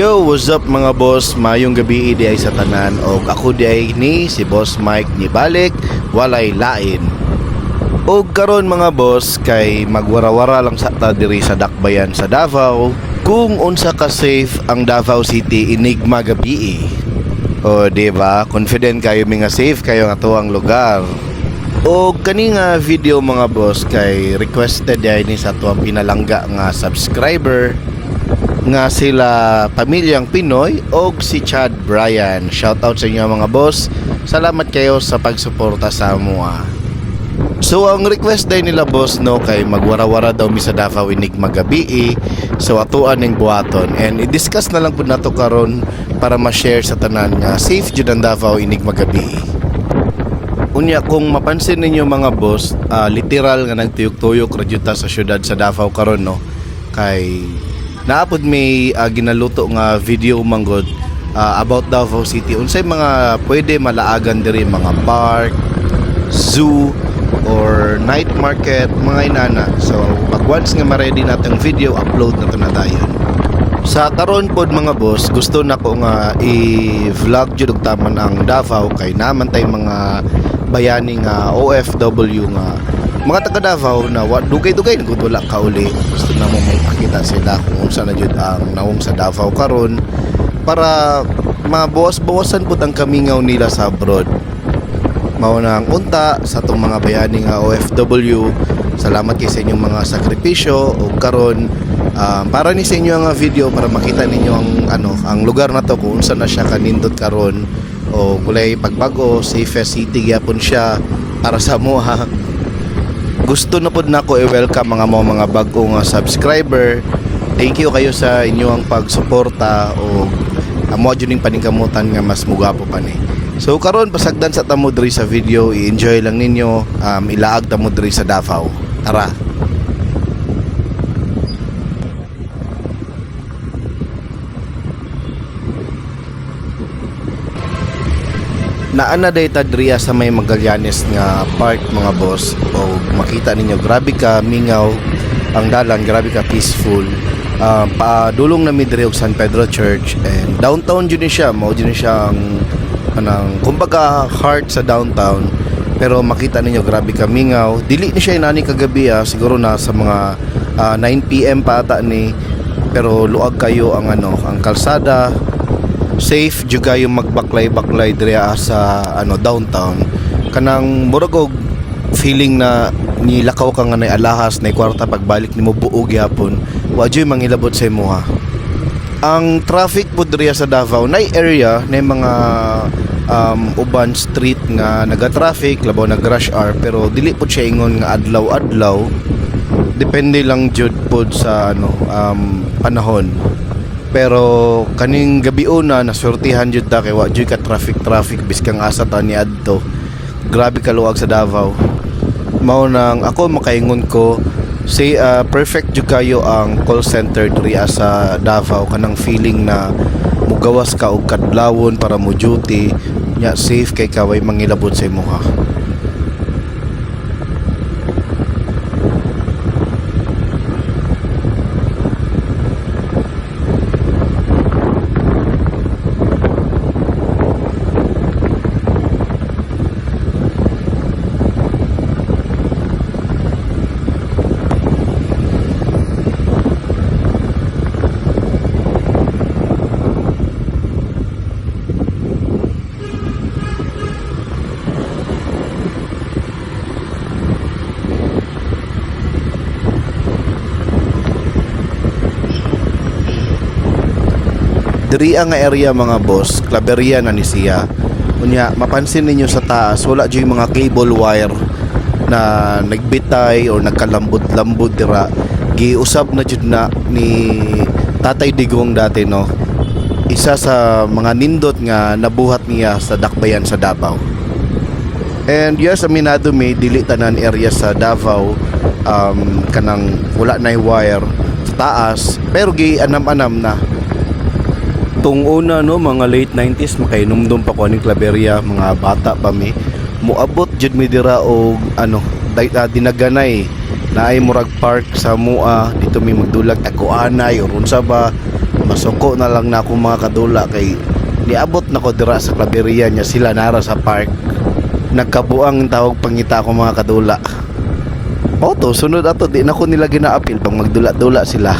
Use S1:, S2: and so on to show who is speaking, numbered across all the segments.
S1: Yo, what's up, mga boss? Mayong gabi di ay sa tanan og ako di ay ni si Boss Mike ni balik walay lain. Og karon, mga boss, kay magwarawara lang sa ta diri sa Dakbayan sa Davao kung unsa ka safe ang Davao City inig magabi. O di ba? Confident kayo mi nga safe kayo nga tuwang lugar. O kani nga video, mga boss, kay requested ay ni sa tuwang pinalangga nga subscriber nga sila Pamilyang Pinoy og si Chad Bryan. Shout out sa inyo, mga boss. Salamat kayo sa pagsuporta sa amoa. So ang request day nila, boss, no, kay magwarawara daw mi sa Davao inig magabi. So atuan ning buhaton and i-discuss na lang pud nato karon para ma-share sa tanan nga safe jud ang Davao inig magabi. Unya, kung mapansin ninyo, mga boss, literal nga nagtuyok-tuyok ra jud ta sa syudad sa Davao karon, no. Kay naapod may ginaluto nga video manggod about Davao City. Unsay mga pwede malaagan diri, mga park, zoo or night market, mga inana. So pag once nga ma-ready natong video, upload na to na dayon. Sa karon pod, mga boss, gusto nako nga i-vlog jud og taman ang Davao kay naman tay mga bayani nga OFW nga mga taga Davao na wa dugay-dugay na gud wala kauli. Gusto na mo magpakita sila kung unsa na jud ang nawong sa Davao karon para mabawas-bawasan pud ang kamingaw nila sa abroad. Mao na ang unta sa atong mga bayani nga OFW, salamat kay sa inyong mga sakripisyo ug karon para ni sa inyo ang video para makita ninyo ang ano, ang lugar na to, kung unsa na siya kanindot karon o kulay pagbago, safest city gyapon siya para sa amoa. Gusto na pod nako i-welcome mga mo mga bag-o nga subscriber. Thank you kayo sa inyong pagsuporta o amo jud ning paningkamutan nga mas mugapo pa ni. So karon pasagdan sa tamo diri sa video, i-enjoy lang ninyo, ilaag tamo diri sa Davao. Tara. Naa na day ta diri sa may Magallanes nga park, mga boss, o makita ninyo grabe ka mingaw ang dalan, grabe ka peaceful. Padulong na mi diri og San Pedro Church and downtown jud ni siya, mao jud ni siya ang kanang kumbaga heart sa downtown. Pero makita ninyo grabe ka mingaw. Dili ni siya inani kagabi, siguro na sa mga 9 PM pa ata ni, pero luag kayo ang ano, ang kalsada. Safe jud kayo magbaklay-baklay diri sa ano, downtown. Kanang murag og feeling na nilakaw ka nga nay alahas, nay kwarta, pagbalik nimo buo gyapon, wa jud mangilabot sa imuha. Ang traffic po diri sa Davao, nay area nay mga uban street nga naga-traffic labaw nag rush hour, pero dili po siya ingon nga adlaw-adlaw. Depende lang jud pod sa ano, panahon. Pero kaning gabi una, naswertihan jud ta kay wa jud ka traffic traffic biskang asa ta ni adto. Grabe kaluag sa Davao. Mao nang ako makaingon ko say perfect jud kayo ang call center diri sa Davao. Kanang feeling na mugawas ka og kadlawon para mo duty nya, safe kay ka, way mangilabot sa imuha. Diri nga area, mga boss, Claveria na ni siya. Unya mapansin ninyo sa taas, wala jud mga cable wire na nagbitay or nagkalambot-lambot dira. Giusab na jud na ni Tatay Digong dati, no. Isa sa mga nindot nga nabuhat niya sa dakbayan sa Davao. And yes, aminado may dili tanan area sa Davao kanang wala na wire sa taas, pero gi anam-anam na. Tung una, no, mga late 90s, makainumdum pa ko aning Claveria, mga bata pa mi, muabot jud mi dira og ano, dinaganay naay murag park sa mua dito mi magdulag taguanay or unsa ba. Masuko na lang na akong mga kadula kay niabot na ko dira sa Claveria nya sila nara sa park. Nagkabuang tawag pangita ko, mga kadula. Oto, sunod ato di na ko nila ginaapil pang magdula-dula sila.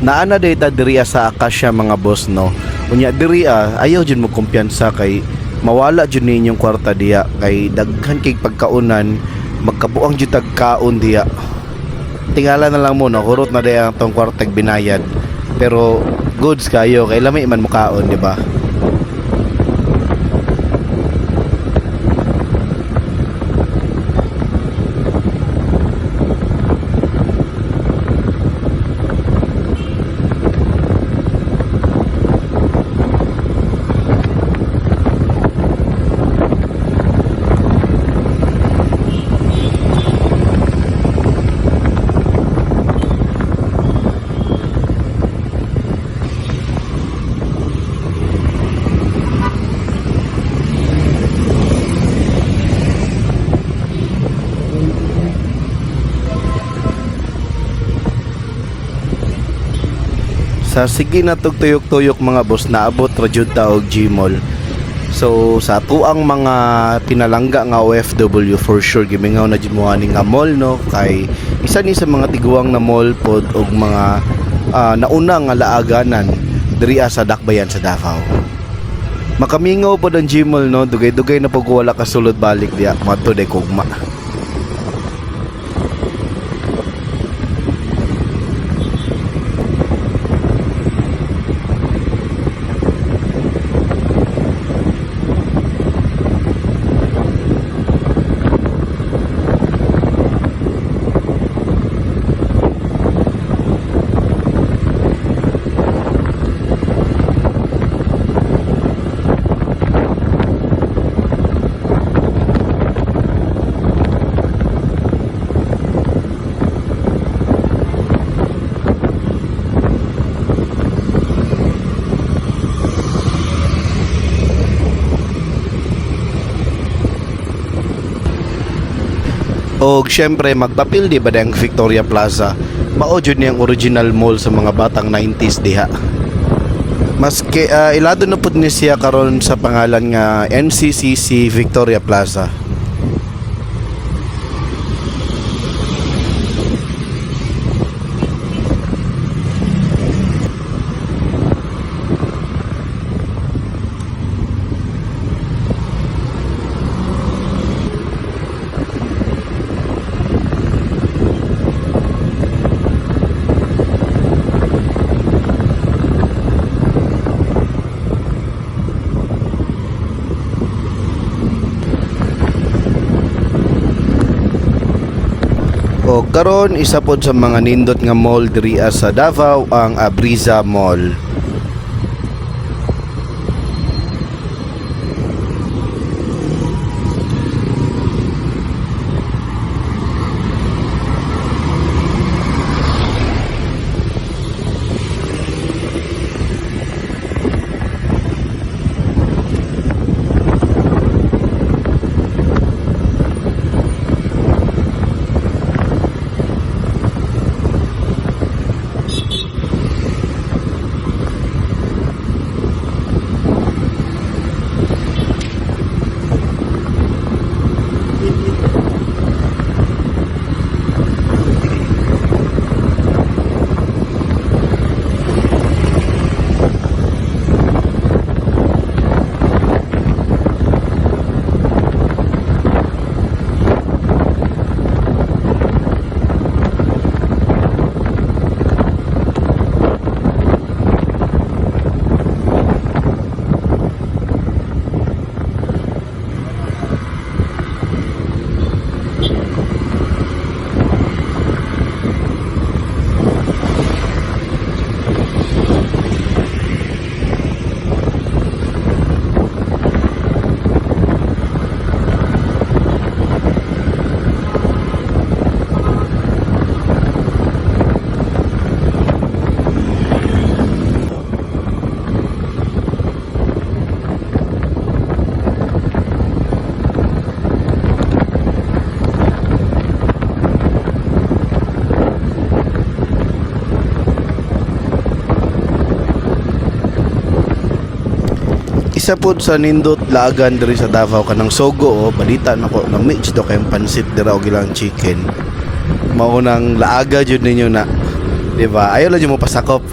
S1: Naana data diriya sa Acacia, mga boss, no. Unya diriya ayaw jud mo kumpiyansa kay mawala jud ninyong kwarta diya kay daghan kay pagkaunan, magkabuang jud tag kaon diya. Tingala na lang mo, no, hurot na diya ang tong kwartag binayad. Pero goods kayo kay lami man mukaon, di ba? Sa sige na tugtuyok-tuyok, mga boss, naabot ra jud ta og Gmall. So sa tuang mga pinalangga nga OFW, for sure gimingaw na jud mo ani nga mall, no, kay isa ni sa mga tiguang na mall pod og mga nauna nga laaganan diri sa Dakbayan sa Davao. Makamingaw pod ang Gmall, no, dugay-dugay na pug wala kasulod balik diya madto day kugma. Og syempre magpapil di ba ang Victoria Plaza. Mao jud niyang original mall sa mga batang 90s diha. Maski ilado na pud ni siya karon sa pangalan nga NCCC Victoria Plaza. O karon isa pod sa mga nindot nga mall diri sa Davao ang Abriza Mall. Isa pod sa nindot laagan diri sa Davao kanang Sogo oh, balita nako lami jud daw kayong pansit dira og ilang chicken. Mao nang laaga jud ninyo na. Di ba? Ayaw lang jud mo pasakop.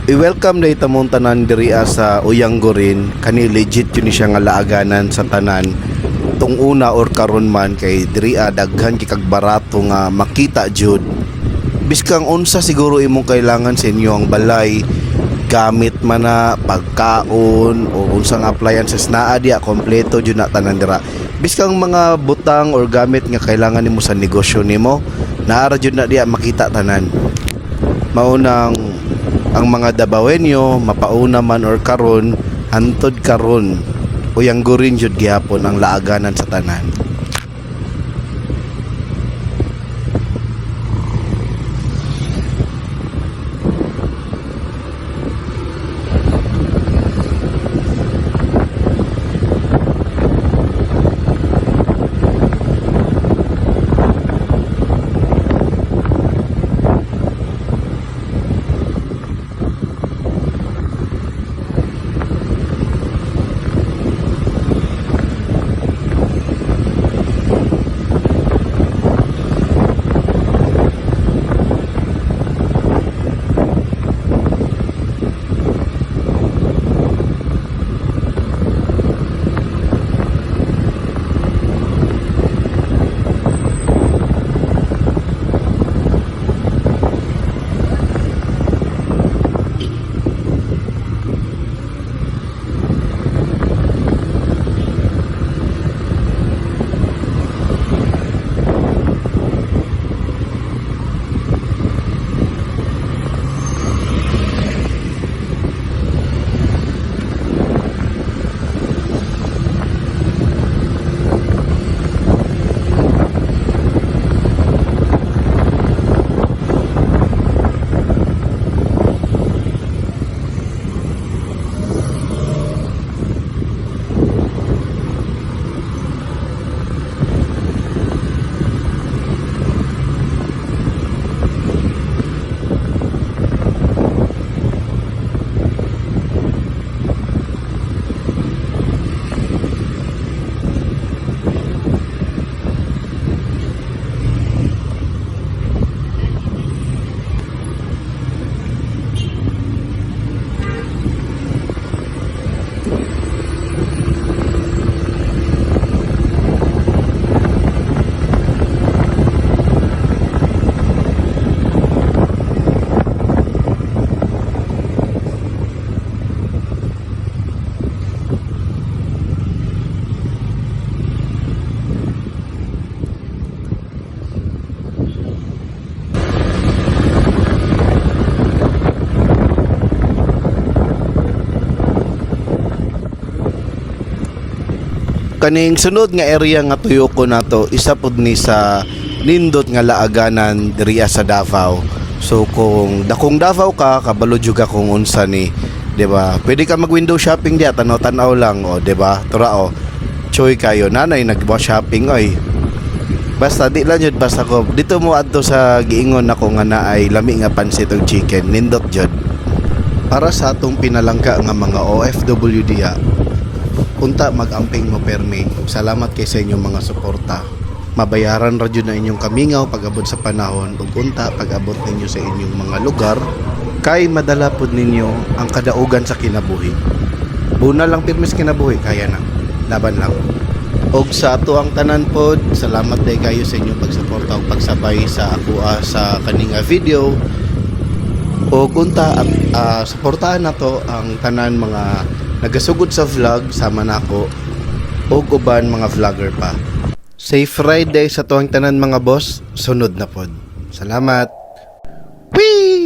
S1: I-welcome na itamong tanan diri sa Uyanggorin. Kani legit yun ni siya nga laaganan sa tanan. Tung una or karon man kay diri daghan kay kag barato nga makita jud. Biskang unsa siguro imong kailangan sa inyo ang balay, gamit man na pagkaon o unsang appliances naa diya, kompleto jud na tanan dira. Biskang mga butang or gamit nga kailangan nimo sa negosyo nimo, naa ra jud na diya makita tanan. Maunang ang mga Dabawenyo mapauna man or karon, hantod karon Uyanggorin jud gihapon ang laaganan sa tanan. Kaning sunod nga area nga tuyoko nato, isa pud ni sa nindot nga laaganan diriya sa Davao. So kung dakong Davao ka, kabalo jud ka kung unsa ni, 'di ba? Pwede ka mag window shopping diya, tanaw-tanaw lang, o 'di ba? Tura o. Choy kayo nanay nag shopping oy. Basta di lang jud, basta ko dito mo adto sa giingon nako nga naay lami nga pansit ug chicken, nindot jud. Para sa atong pinalangga nga mga OFW diha, unta mag-amping mo permi. Salamat kay sa inyong mga suporta. Mabayaran ra jud na inyong kamingaw pag-abot sa panahon ug unta pag-abot ninyo sa inyong mga lugar kay madala pod ninyo ang kadaugan sa kinabuhi. Buna lang pirmi sa kinabuhi, kaya na. Laban lang. Og sa ato ang tanan pod, salamat day kayo sa inyong pagsuporta ug pagsabay sa akoa sa kaning nga video. O unta at suportahan nato ang tanan mga nagasugod sa vlog sama nako ug uban mga vlogger pa. Safe ride day sa tuwang tanan, mga boss. Sunod na pod. Salamat. Whee!